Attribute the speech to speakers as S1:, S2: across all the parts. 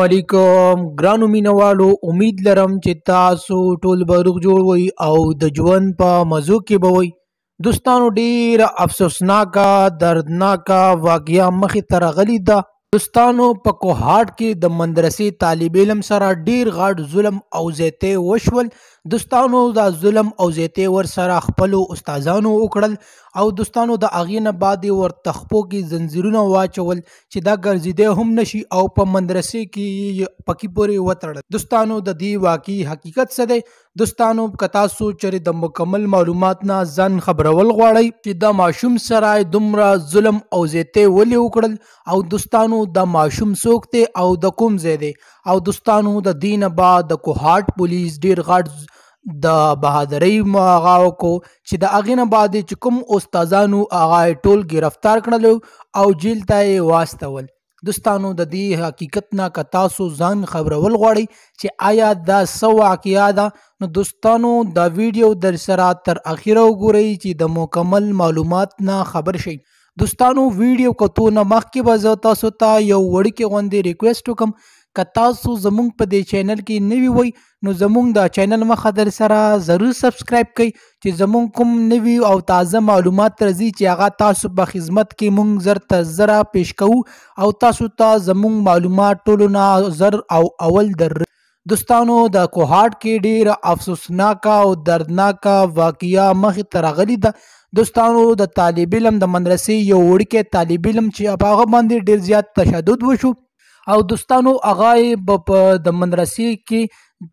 S1: علیکم ګرانو مینوالو، امید لرم چې تاسو ټول به روغ جوړ وئ او د ژوند په مزو کې به وئ. دوستانو، ډیره افسوسناکه دردناکه واقعه مخې ته راغلې ده. دوستانو، په کوهاټ کې د مدرسې طالب علم سره ډیر غټ ظلم او زیاتی وشول. دوستانو، دا ظلم او زیاتی ورسره خپلو استادانو وکړل او دوستانو د هغې نه بعد یې ورته خپو کې زنځیرونه واچول چې دا ګرځېدی هم نشي او په مدرسې کې یې پکې پورې وتړل. دوستانو، د دې واقعي حقیقت څه دی؟ دوستانو، که تاسو چېرې د مکمل معلومات نه ځان خبرول غواړئ چې دا ماشوم سره دومره ظلم او زیاتی ولې وکړل او دوستانو دا ماشوم څوک دی او د کوم ځای دی، او دوستانو د دې نه بعد د کوهاټ پولیس ډیر غټ د بهادرۍ هغه وکړو چې د هغې نه بعد چې کوم استادانو هغه ټول ګرفتار کړل او جیل ته یې واستول. دوستانو، د دې حقیقت نه که تاسو ځان خبرول غواړئ چې آیا دا څه واقعه ده، نو دوستانو دا ویډیو در سره تر اخیره وګورئ چې د مکمل معلومات نه خبر شئ. دوستانو، ویډیو کتو نه مخکې به زه تاسو ته یو وړوکی غوندې ریکویسټ وکړم، که تاسو زمونږ په دې چینل کې نوي وئ نو زمونږ د چینل مخه در سره ضرور سبسکرایب کړئ چې زمونږ کوم نوي او تازه معلومات راځي چې هغه تاسو په خدمت کې مونږ زر تر زره پیش کوو او تاسو ته زمونږ معلومات ټولو نه زر او اول در. دوستانو، د کوهاټ کې ډیره افسوسناکه او دردناکه واقعه مخې ته راغلې ده. دوستانو، د طالب علم د مدرسې یو وړوکی طالب علم چې په هغه باندې ډیر زیات تشدد وشو او دوستانو هغه یې په د مدرسې کې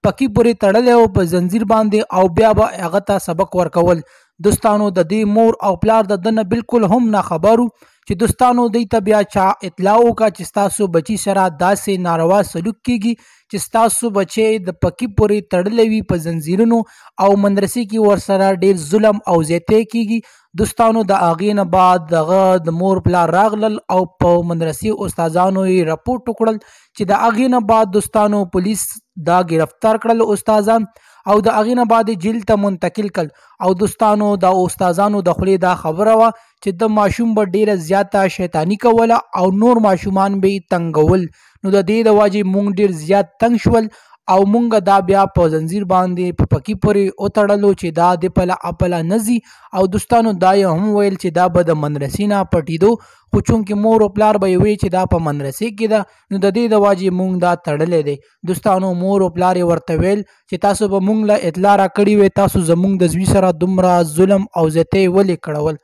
S1: پکې پورې تړلی و په زنځیر باندې او بیا به هغه ته سبق ورکول. دوستانو، د دې مور او پلار د ده نه بالکل هم ناخبر وو چې دوستانو دی ته بیا چا اطلاع وکړه چې ستاسو بچي سره داسې ناروا سلوک کیږي چې ستاسو بچی د پکې پورې تړلی وي په زنځیرونو او مدرسې کې ورسره ډیر ظلم او زیاتی کیږي. دوستانو، د هغې نه بعد دغه د مور پلار راغلل او په مدرسې استادانو یې رپورټ وکړل چې د هغې نه بعد دوستانو پولیس دا ګرفتار کړل استادان او د هغې نه بعد جیل ته منتقل کړل. او دوستانو، د استادانو د خولې دا خبره وه چې د ماشوم به ډیره زیاته شیطاني کوله او نور ماشومان به یې تنګول، نو د دې د وجې مونږ ډیر زیات تنګ شول او مونږ دا بیا په زنځیر باندې په پکې پورې وتړلو چې دا د پله اپله نه ځي. او دوستانو دا یې هم ویل چې دا به د مدرسې نه پټېدو، خو چونکې مور او پلار به یې ویل چې دا په مدرسې کې ده نو د دې د وجې مونږ دا تړلی دی. دوستانو، مور او پلار یې ورته ویل چې تاسو به مونږ له اطلاع راکړې وی، تاسو زمونږ د زوی سره دومره ظلم او زیاتی ولې کړول؟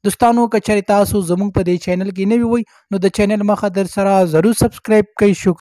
S1: دوستانو، که چېرې تاسو زمونږ په دې چینل کې نوي وئ نو د چینل مخه در سره ضرور سبسکرایب کړئ. شکریه.